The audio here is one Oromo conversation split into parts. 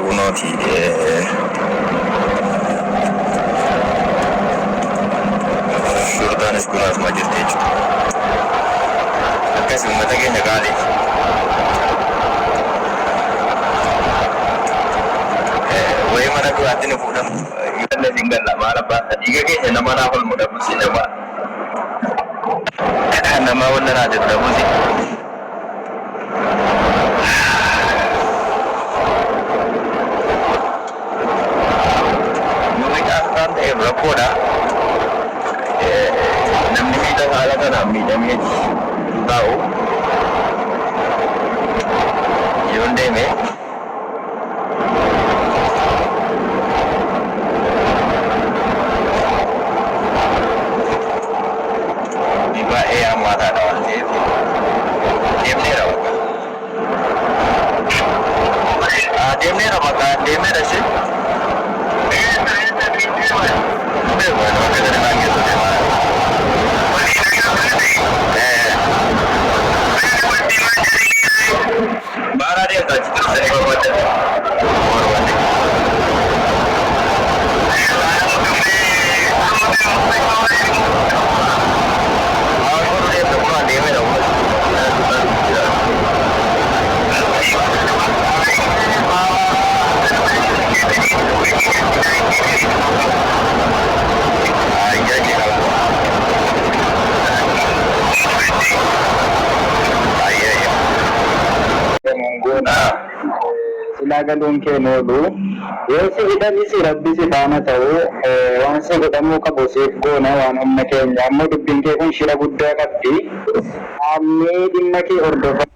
Kunooti shurxaanis kun asuma jirti jechuudha. Akkasi uummata keenya qaalii. Wayii mana duraatti nu fuudhan galle sin galla maal abbaa dhiiga keenya nama naa falmu dhabusi nama nama wanta naa jedhu dhabusi. Namni waan ta'eef rakkoodha. Namni miidha haala kanaan miidhamee taa'u yoon deeme baay'ee hammaataadha waan ta'eef deemneera bakka. Deemneera bakka deemneera ishee. Beeku ani bakka sana naan geessu deemaa. Baaraa deemta achitti dhuftanii barbaaddan. Barbaadde. Maal godhu deemta kun deemeera. Goona silaa galuun kee hin oolu. Yoo si hidhanis Rabbi si faana ta'u, waan si godhamuu qabu siif goona waan humna keenya. Ammoo dubbiin kee kun shira guddaa qabdi. Qaamni dhimma kee hordofaa.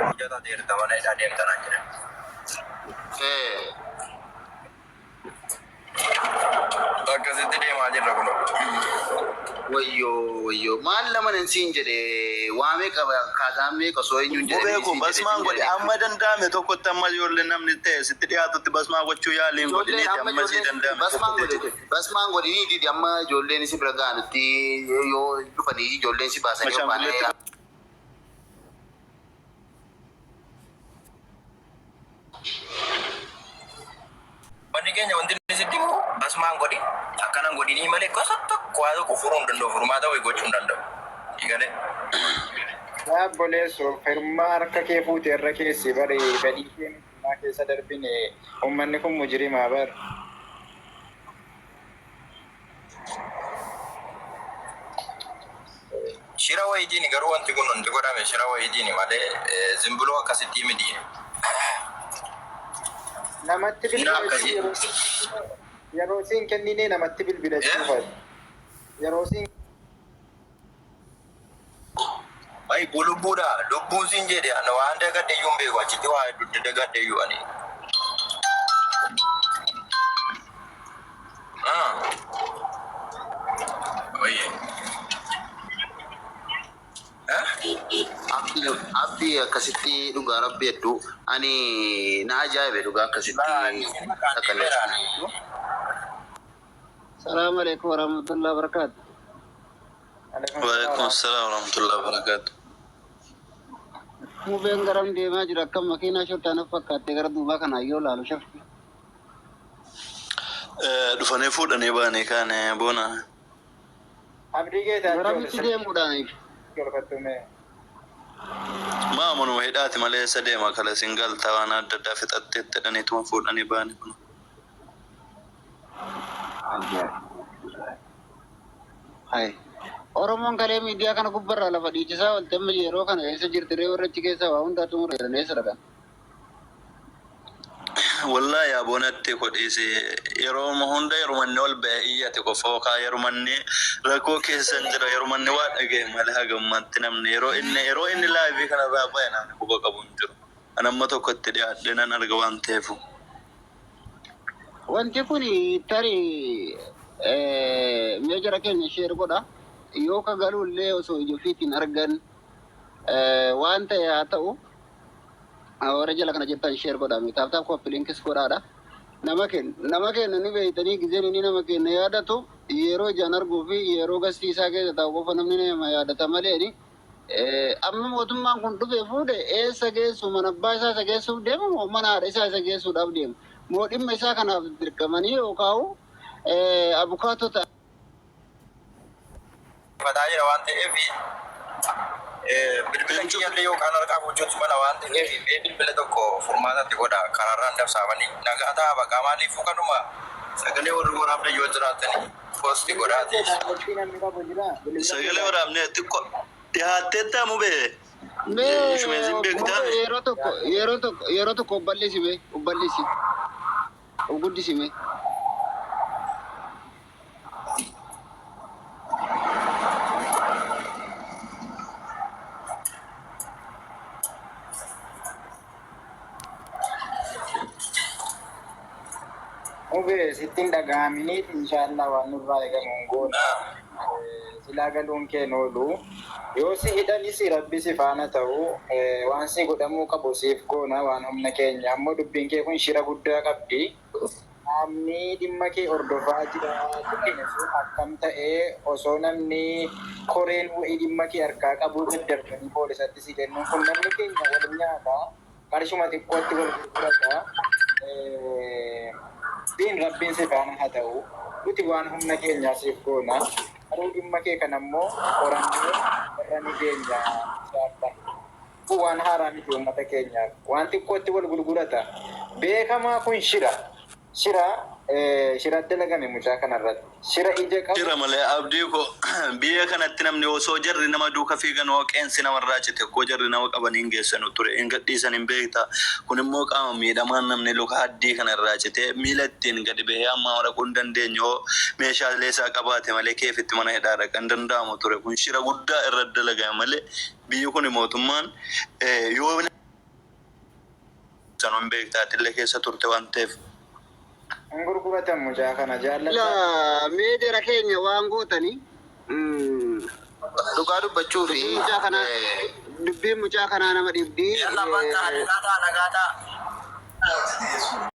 Hojjata deerta mana hidhaa deemta naan jedhan. Akkasitti deemaa jirra kunoo. Wayyoo wayyoo maal lamanan siin jedhe waa meeqa kaataan meeqa osoo eenyuun Qubee jedhanii kun siin jedhe basmaan siin godhi jedhanii amma danda'ame tokkotti amma ijoollee namni ta'e sitti dhiyaatutti basmaa gochuu yaaliin ijoolleen godhiniiti amma amma sii ijoolleen danda'ame basmaan tokkotti godhe jechuudha. basmaan godhiniiti amma ijoolleen si bira ga'anutti yoo dhufanii ijoolleen si baasanii yoo baane Ashaangulleetti Wanni keenya wanti inni sitti himu basmaan godhi akkanan godhinii malee gosa tokko waa tokko furuu hin danda'u furmaata wayii gochuu hin danda'u. Eegalee. Yaa obboleesso firmaa harka kee fuute irra keessi bari fedhii kee mujrimaa keessa darbine ummanni kun mujrimaa bar. Shira wayitiin garuu wanti kun wanti godhame shira wayitiin malee zimbuloo akkasitti miti. Namatti Shira bilbilachuu akkasii. yeroo yeroo siin kennine namatti bilbilachuu fa'i. Yeroo siin Ay bu lubbuudha lubbuun siin jedhe ani waan dagadhe iyyuu hin beeku achitti waa hedduu dagadhe iyyuu ani. Ah. Wayye. Eh? Abdi abdi akkasitti dhugaa rabbi hedduu ani na ajaa'ibe dhugaa akkasitti Laa takka deemeera. Salaamu alaikum warahmatullahi wabarakatuh. Alaikum Waalaikum salaam. salaam warahmatullahi wabarakatuh. Mubeen garam deemaa jira akkam makiinaa shortaa naf fakkaatte gara duubaa kanaan yoo laalu shafti. Dhufanii fuudhanii baanii kaane boona. Abdii Geetaachoo Garamitti deemuudhaan? Galfattu mee. Maa manuma hidhaati malee eessa deema kala isin galta waan adda addaa fixattee itti jedhaniituma fuudhanii baane kun. Hai. Oromoon kalee miidiyaa kana gubbarraa lafa dhiichisaa oolte amma yeroo kana eessa jirti ree warra achi keessaa waa hundaa xumure jedhan eessa dhaqan? Wallahi yaa boonatti ko dhiisi yeroo hunda yeruma inni ol ba'e iyyate qofa yookaan yeruma inni rakkoo keessa hin jira yeruma inni waa dhagaye malee haga ammaatti namni yeroo inni live kanarraa ba'e namni quba qabu hin jiru. An amma tokko itti dhiyaadhee nan arga waan ta'eefu. Wanti kun tarii mee jara keenya share godha. Yoo ka galu illee osoo ija ofiitiin argan waan ta'e haa ta'u. Warra jala kana jirtan share godhaa mee tap tap copy linkis godhaadha. Nama kenna nama kenna ni beeytanii gizeen inni nama kenna yaadatu yeroo ijaan arguu fi yeroo gastii isaa keessa taa'u qofa namni nama yaadata maleeni. Amma mootummaan kun dhufee fuudhe eessa geessu mana abbaa isaa isa geessuuf deemu moo mana haadha isaa isa geessuudhaaf deemu? Moo dhimma isaa kanaaf dirqamanii yookaan abukaatoo ta'an. Fataa jira waan ta'eef bilbila kiyyallee yookaan harkaa fuuchuutu mala waan ta'eef mee bilbila tokko furmaatatti godha karaarraan dabsaamanii nagaa ta'a baqaa maaliifuu kanuma sagalee warri waraabda yoo jiraatanii poosti godhaati. Sagalee waraabnee xiqqoo dhiyaatteetta mubee. Mee Shumeeziin beektaa? yeroo tokko yeroo tokko yeroo tokko obballeessi mee obballeessi of guddisi mee. Mubee sitti hin dhaga'aminiif inshaallah waan nurraa eegamu hin goona. Silaa galuun kee hin oolu. Yoo si hidhanis rabbi si faana ta'u waan si godhamuu qabu siif goona waan humna keenya. Ammoo dubbiin kee kun shira guddaa qabdi. Qaamni dhimma kee hordofaa jira jedhame sun akkam ta'ee osoo namni koreen wa'ii dhimma kee harkaa qabuu daddarbanii poolisatti si kennuun kun namni keenya wal nyaata qarshuma xiqqootti wal gurgurata. Siin rabbiin si faana haa ta'u. Nuti waan humna keenyaa siif goona. Garuu dhimma kee kana immoo qorannee irra ni geenya inshaallah. Kun waan haaraa miti uummata keenyaaf. Waan xiqqootti wal gurgurata. Beekamaa kun shira. Shira shira dalagame mucaa kanarratti. Shira ija qabu. Shira malee abdii koo biyya kanatti namni osoo jarri nama duuka fiigan hoo qeensi namarraa cite koo jarri nama qabanii hin geessanu ture hin gadhiisan hin beekta. Kun immoo qaama miidhamaan namni luka haddii kana irraa cite miila ittiin gadi bahee ammaa dhaquu hin dandeenye hoo meeshaalee isaa qabaate malee keefitti mana hidhaa dhaqa hin danda'amu ture. Kun shira guddaa irra dalagame malee biyyi kun mootummaan yoo sanuu hin beekta atillee keessa turte waan ta'eef. Hin gurguratan mucaa kana jaalladha. Laa mee jara keenya waan gootanii. Dhugaa dubbachuu fi Dubbiin mucaa kanaa dubbiin mucaa kanaa nama dhibdi. Yalla bakka nagaa ta'a nagaa ta'a.